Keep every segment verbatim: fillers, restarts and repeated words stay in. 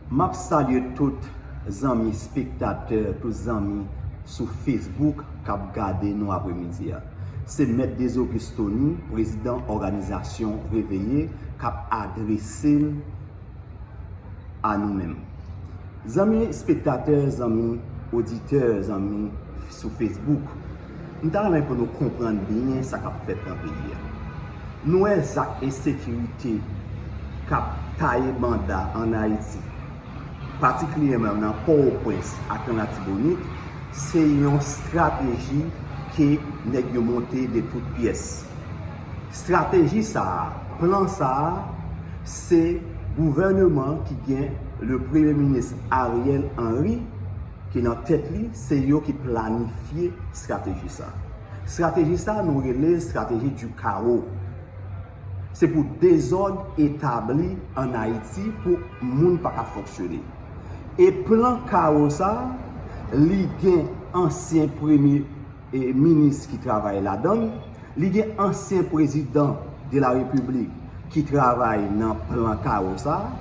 M ap salye tout zanmi spektatè, tout zanmi sou Facebook k ap gade nou apremidi a. Se Mèt Dezogis Tony, prezidan òganizasyon Reveye, k ap adrese l a nou menm. Zanmi spektatè, zanmi oditè, zanmi sou Facebook, m ta renmen pou nou konprann byen sa k ap fèt nan peyi a. Nou wè zak ensekirite k ap taye banda ann Ayiti, patikilyèman nan Pòtoprens ak nan Latibonit, se yon estrateji ke nèg yo monte de tout pyès. Estrateji sa a, plan sa a, se gouvèneman ki gen le premye minis Ariel Henry ki nan tèt li, se yo ki planifye estrateji sa a. Estrateji sa a, nou rele estrateji di kawo. Se pou dezòd etabli ann Ayiti, pou moun pa ka fonksyone. E plan kawo sa a, li gen ansyen premye, e, minis ki travay ladan l, li gen ansyen prezidan de la repiblik ki travay nan plan kawo sa a,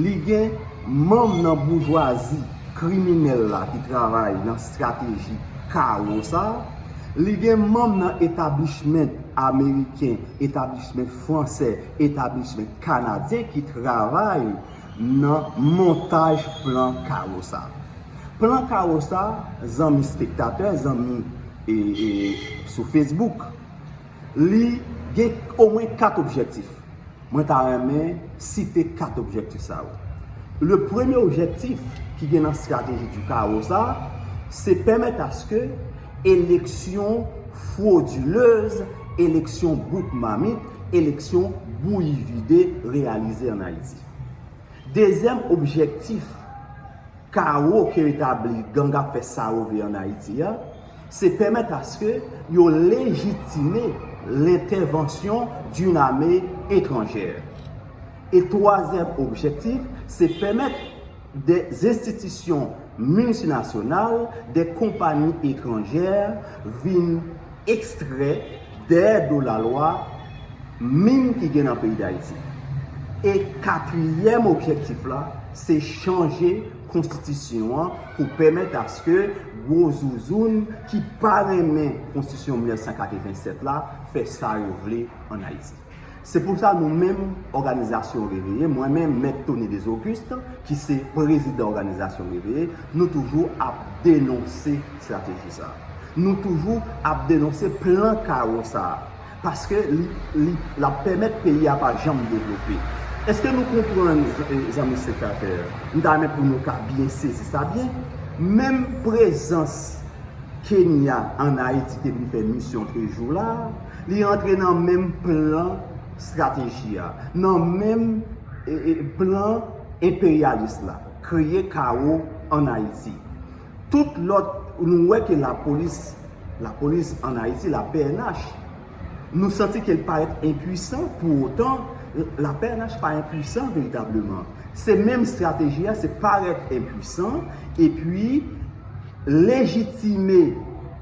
li gen manm nan boujwazi kriminèl la ki travay nan estrateji kawo sa a, li gen manm nan etablishment ameriken, etablishment fransè, etablishment kanadyen ki travay nan montaj plan kawo sa a. Plan kawo sa a, zanmi spektatè, zanmi, e, e, sou Facebook, li gen omwen kat objektif. Mwen ta renmen site kat objektif sa yo. Le premye objektif ki gen nan estrateji di kawo sa a, se pèmèt aske eleksyon fwodilez, eleksyon bout mamit, eleksyon bouyi vide reyalize ann Ayiti. Dezyèm objektif kawo ke etabli gang ap fè sa yo vle ann Ayiti a, se pèmèt aske yo lejitime l'entèvansyon d'une armée étrangère. E twazyèm objektif, se pèmèt des institutions multinationales, des compagnies étrangères vin ekstrè dèyè do lalwa min ki gen nan peyi Dayiti. E katriyèm objektif la, se chanje konstitisyon an pou pèmèt aske gwo zouzoun ki pa renmen konstitisyon mil nèf san katrevennsèt la fè sa yo vle ann Ayiti. Se pou sa nou menm, òganizasyon Reveye, mwen menm, Mèt Tony Desauguste, ki se prezidan òganizasyon Reveye, nou toujou ap denonse estrateji sa a. Nou toujou ap denonse plan kawo sa a. Paske li, li, l ap pèmèt peyi a pa janm devlope. Èske nou konprann, eh, zanmi spektatè? M ta renmen pou nou ka byen sezi sa byen. Menm prezans Kenya ann Ayiti te vin fè misyon trejou la, li rantre nan menm plan estrateji a, nan menm, e, e, plan enperyalis la, kreye kawo ann Ayiti. Tout lòt, nou wè ke lapolis, lapolis ann Ayiti, la P N H, nou santi ke l parèt enpwisan, pou otan, la P N H pa enpwisan veritableman. Se menm estrateji a, se parèt enpwisan, epi lejitime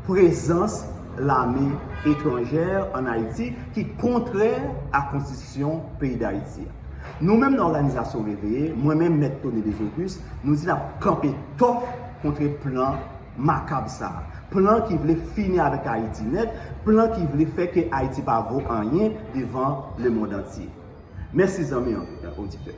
prezans lame etranjè ann Ayiti ki kontrè a konstitisyon peyi Dayiti a. Nou menm nan òganizasyon Reveye, mwen menm Mèt Tony Desauguste, nou di n ap kanpe tòf kont plan makab sa a. Plan ki vle fini avèk Ayiti nèt, plan ki vle fè ke Ayiti pa vo anyen devan lemonn antye. Mèsi zanmi oditè.